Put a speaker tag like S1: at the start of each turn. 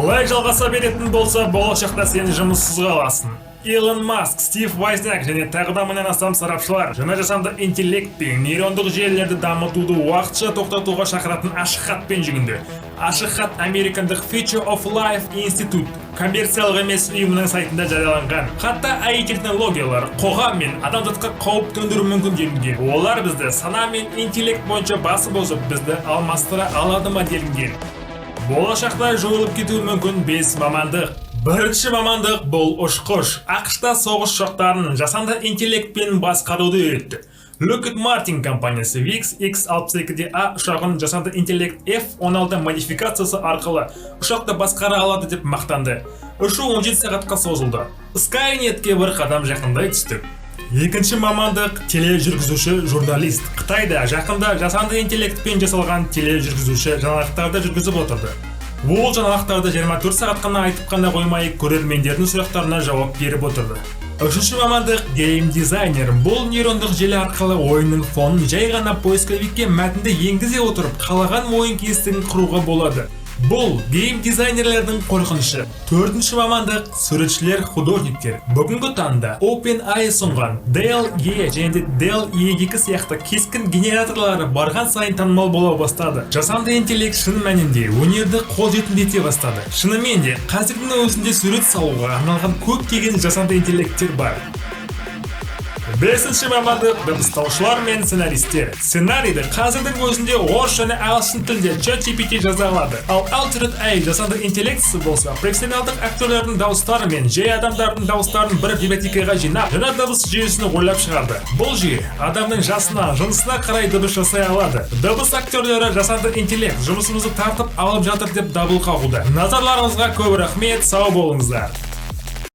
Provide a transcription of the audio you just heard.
S1: Бұлай жалғаса беретін болса, болашақта сен жұмыссыз қаласың. Илон Маск, Стив Возняк және тағы да мыңнан астам сарапшылар жаңа жасанды интеллект пен нейрондық желілерді дамытуды уақытша тоқтатуға шақыратын ашық хатпен жүгінді. Ашық хат американдық Future of Life Institute коммерциялық емес ұйымының сайтында жарияланған. Хатта АИ технологиялар қоғам мен адамзатқа қауіп төндіруі мүмкін делінген. Олар бізді сана мен интеллект бойынша басып озып, бізді алмастыра алады ма делінген. Болашақта жойылып кетуі мүмкін бес мамандық. Бірінші мамандық – бұл ұшқыш. АҚШ-та соғыс ұшақтарын жасанды интеллектпен басқаруды үйретті. Lockheed Martin компаниясы VX-X62A ұшағын жасанды интеллект F-16 модификациясы арқылы ұшақты басқара алады деп мақтанды. Ұшу 17 сағатқа созылды. Skynetке бір қадам жақындай түстік. Екінші мамандық – тележүргізуші, журналист. Қытайда жақында жасанды интеллектпен жасалған тележүргізуші жаңалықтарды жүргізіп отырды. Ол жаңалықтарды 24 сағат қана айтып қана қоймай, көрермендердің сұрақтарына жауап беріп отырды. Үшінші мамандық – гейм дизайнер. Бұл нейрондық желі арқылы ойынның фонын жай ғана поисковикке мәтінді енгізе отырып, қалаған ойын кеңістігін құруға болады. Бұл гейм дизайнерлердің қорқынышы. Төртінші мамандық – суретшілер, художниктер. Бүгінгі таңда OpenAI ұсынған DALL-E және де DALL-E 2 сияқты кескін генераторлары барған сайын танымал бола бастады. Жасанды интеллект шын мәнінде өнерді қолжетімді ете бастады. Шынымен де, қазірдің өзінде сурет салуға арналған көптеген жасанды интеллекттер бар. Бесінші мамандық – дыбыстаушылар мен сценаристер. Сценарийді қазірдің өзінде орыс және ағылшын тілінде ChatGPT жаза алады. Ал Altered AI жасанды интеллектісі болса, профессионалдық актерлердің дауыстары мен жай адамдардың дауыстарын бір библиотекаға жинап, жаңа дыбыс жүйесін ойлап шығарды. Бұл жүйе адамның жасына, жынысына қарай дыбыс жасай алады. Дыбыс актерлері жасанды интеллект жұмысымызды тартып алып жатыр деп дабыл қағуда. Назарларыңызға көп рахмет, сау болыңыздар.